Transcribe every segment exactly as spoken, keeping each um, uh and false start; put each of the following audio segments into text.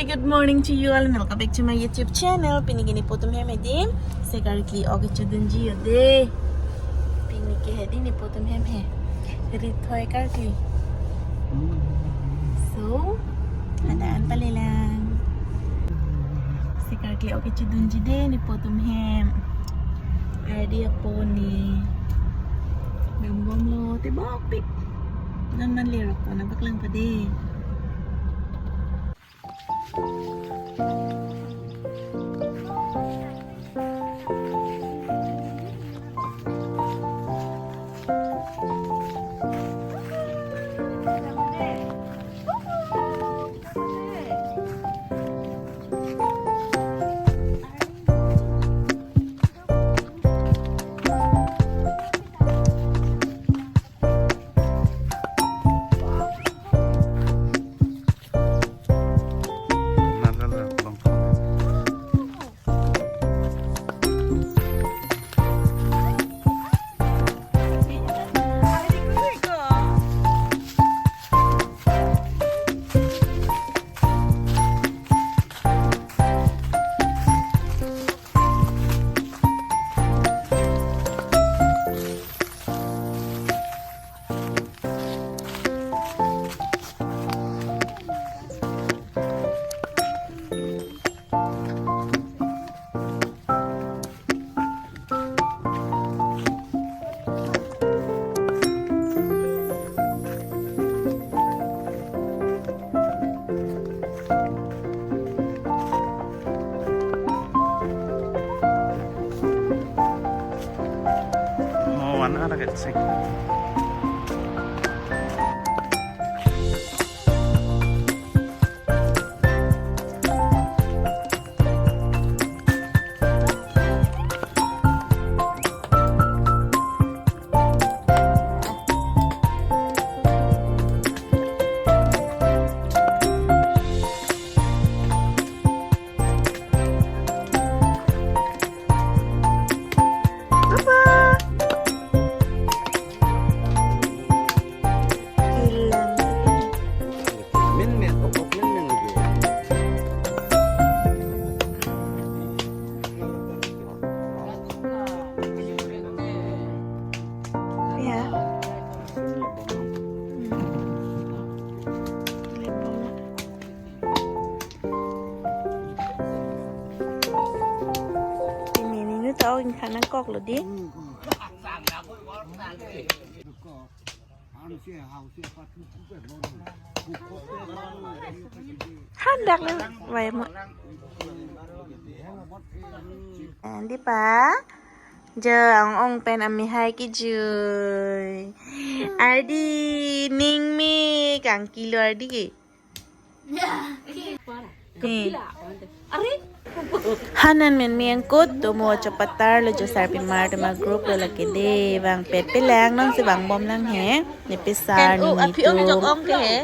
Good morning to you all and welcome back to my YouTube channel. Pini ke nipo atum hem he dei. Se karkli ok kechodunji yo dei. Pini ke he dei nipo atum hem he. Rit thoi karkli. So, ada an palelang. Se karkli ok kechodunji dei nipo atum hem. Ardi apo ne. Dambomlo tebokpik. Non man lerok ko nangpaklang pa dei. Oh, one hour ke sek. Ya. Pini ninu ta ingkhan nangkoklo dei. Hadak le vai mo. Andi pa. Jo ong ong pen amehai kejui. Ardi ning me kangkilo ardi ke. Hanan men me angkut tomo chopatar lo jo sarpimar tema group lo lake dei vangpet pelang nonsi vangbomlang he. Ne pesar ne aphi ong jok nitum. Ong ke he.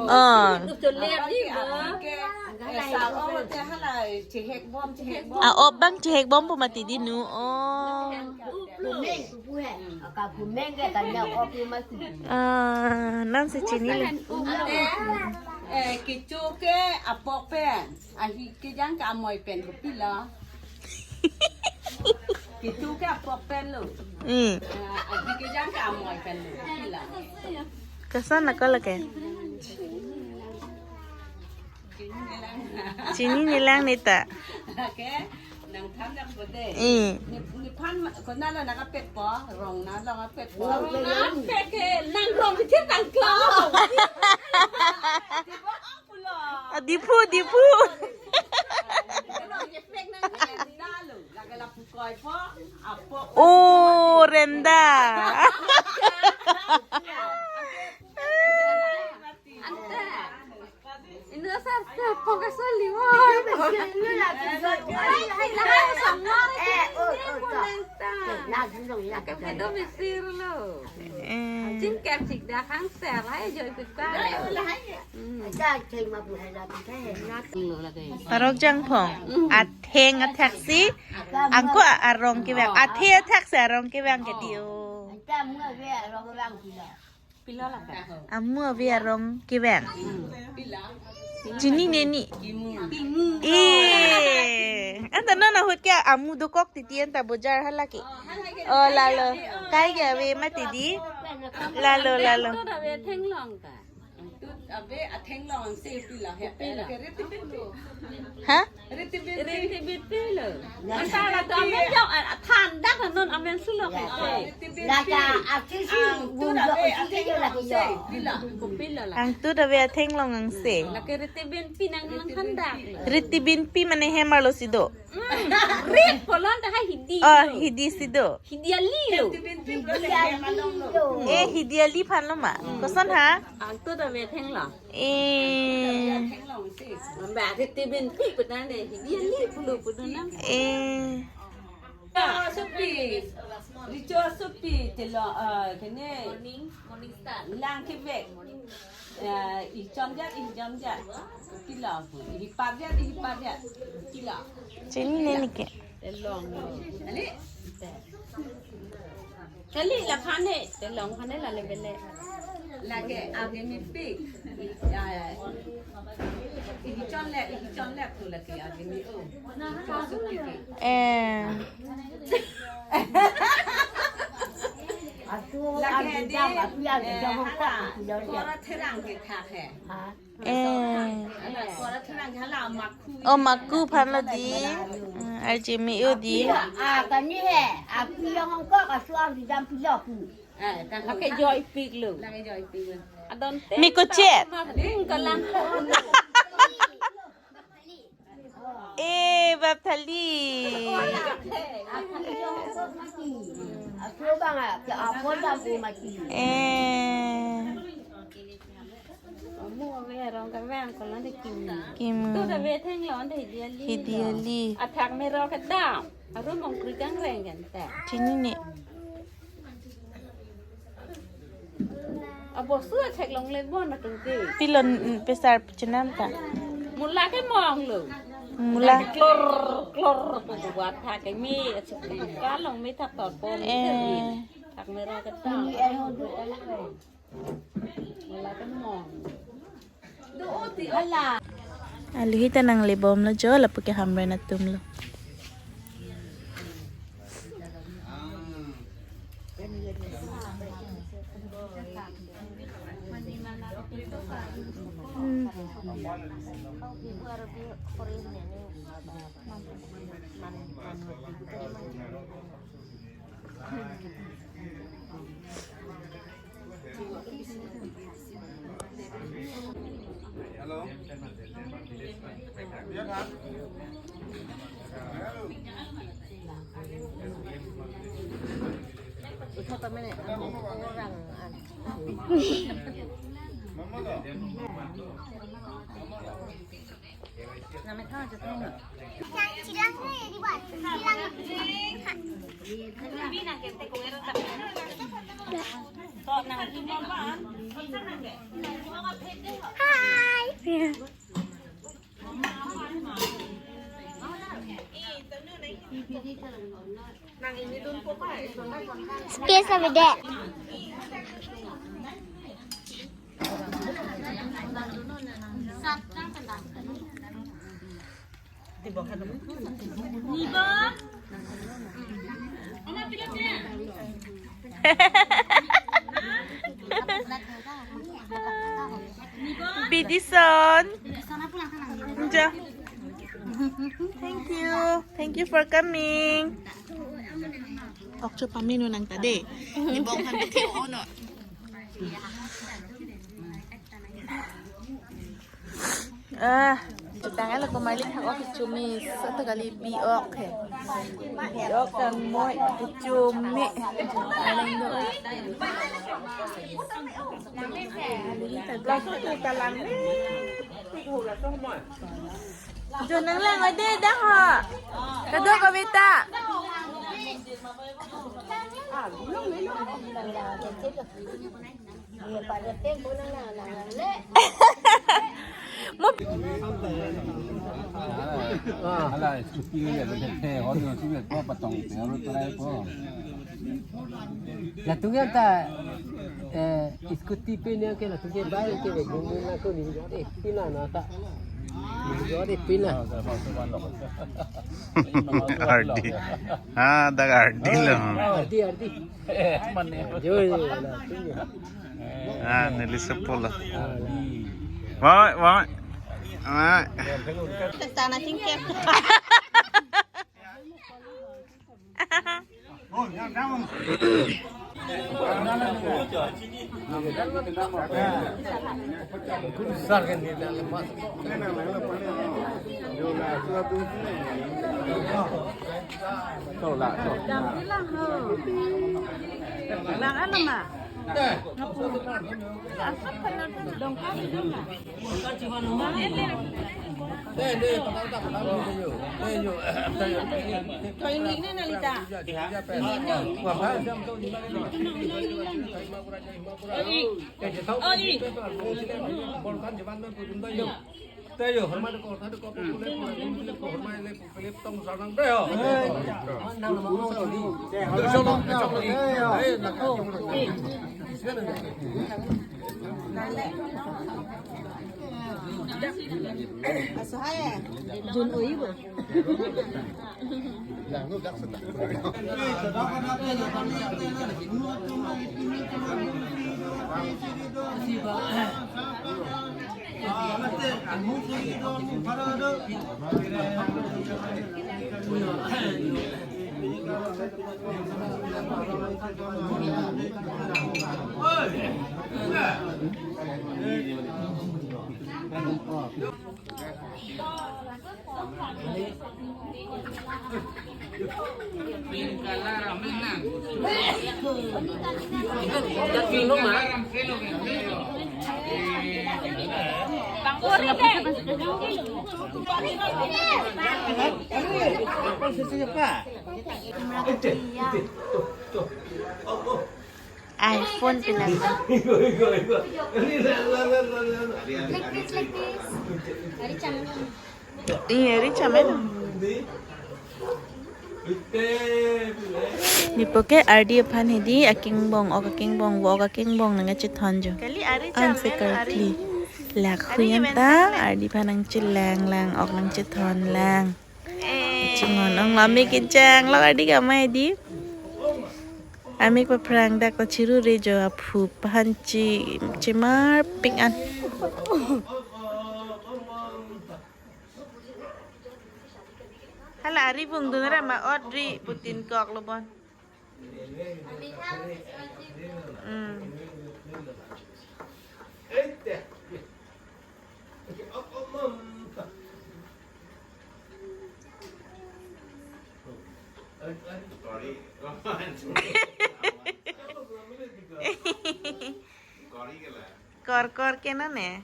Oh. A-op abang chehek bom pu mati dei nu. Oh. Ah, nonsi chinilo. Eh, kecho ke apok pen. Ahi kejang ke amoi pen kopilo. Kecho ke apok pen lo. Hmm. Ah, ahi kejang ke amoi pen lo kopilo. Koson ako lake? Chininelang neta. Lake, nangthan jak bode. Hmm. Ne, nephan ma-, konatlo nangkapet po, rong natlo nangkapet po. Rong nangpet ke, nang rong kecil tangklo. Ah, Diphu, Diphu. Oh, Renda. Eh. Parok jangphong. Atheng athaksi. Angko a-, arong kevang. Athe athaksi arong kevang ke dei o. Amu ave arong kevang. Chinine ni. Eh. Anta non ahut ke amu dokok titi anta bojar hala ke. Oh, lalo. Kai ke ave mati di. Lalo, lalo. Tut ave athenglong angse pilo he. Pilo. Ke ritibin. Ha? Ritibin. Ritibin pilo. Anta la to amen jok, ah, thandak non amen sulok he. Lake artisi. Tut ave athenglong angse pilo. Pilo la. Angtut ave athenglong angse. Lake ritibin pi nangthandak. Ritibin pi mane hem arlo si do. Mm. Rit pulo anta hai hidi. Oh, lo. Hidi si do. Hidi ali lo. Hidi ali lo. Eh, hidi ali aphan lo ma. Mm. Koson ha? Angtut ave athenglong. Eh. Mamba ritibin pi pu tangte hidi ali pulo pu tangte. Eh. Ah, supi. Richo supi telo, ah, kene. Morning, morning star. Lang kevek. Eh, ichom jat, ichom jat. Pilo pu. Ihipat jat, ihipat jat. Pilo. Chinine ni ke. Telong. Ali? Kali la aphan he. Telong aphan he la le bele. Lake agi mi pi. Ya, ya. Ihichom le, ihichom le pu lake agi mi o. Ihichom supi ke. Eh. Lake di, eh, hala, kora therang ke thak he. Eh. Hala, kora therang ke hala maku. Oh, maku aphan lo di. Ah, arje me-o di. Ah, kani he. Api yang hongkok asuang di dam pilo pu. Eh, kan lake joy pik lo. Lake joy pik lo. Adon te. Miko chet. Kalang. Eh, bap thali. Eh. Amu ave arong kevang kolon de kim. Kim. Tut ave athenglong de hidi ali. Hidi ali. Athak me ro kedam. Arum ongkri kangreng kan ta. Chinine. Abo su athak longle bon atum ke. Pilon, mm, pesar chenam ta. Mula ke mong lo. Mula. Klor, klor, pu pu athak ke me, asuk ka long me thak tor pon. Eh. Thak me ro kedam. Mula ke mong. Alohi ta nanglebom lo jo, lapu ke Hamren atum lo. Hmm. Hi. Space ave det. Bidison. Ja. Thank you. Thank you for coming. Ok, cho pamino nang tade. Ni bong han bete ono. Ah, jutang ala ko Marlin ha ok chumi sa to kali bi ok he. Bi ok kan moi chumi. Laso tu talang ni. Jo nang lang ade dah ha. Kado kavita. Mo- Hala, scooty ya, de, de, hor yo, si, ko patong, pero try ko. Latum ke ta, eh, scooty pen ke latum ke bike ke gunung na ko ni jot eh pina na ta. Ni jot eh pina. Ardi. Ah, dak ardi lo. Ardi, ardi. Jo, jo, latum ke. Ah, neli sepola. Wai, wai. Wai. Sana singkep. Lang ano ma? iPhone pinang. Iya, Ari chamen. Nipo ke ardi aphan hedi akingbong, ok akingbong, vo ok akingbong nangkachethon jo. Kali Ari chamen, Ari. Lak huyan ta ardi aphan nangchelang lang, ok nangchethon lang. Chingon ong lo, amik kechang lo ardi kama hedi. Amik paphrang dak ta chiru re jo, aphu aphan chi, chimar pik an. Hala Ari bung dun ra ma ot ri putin kok lo bon. Hmm. Kor kor ke nane.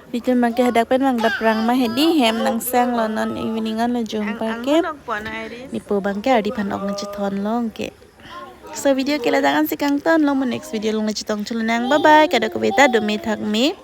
Video abangke hadak pen vang dapprang ma hedi, hem nangsang lo, non evening an lo jumpa ke. Nipo abangke ardi aphan ok nangchethon long ke. So video ke ladak ansi kangton lo, mo next video along nangchetong chulonang. Bye bye, kadokave ta dome thakme.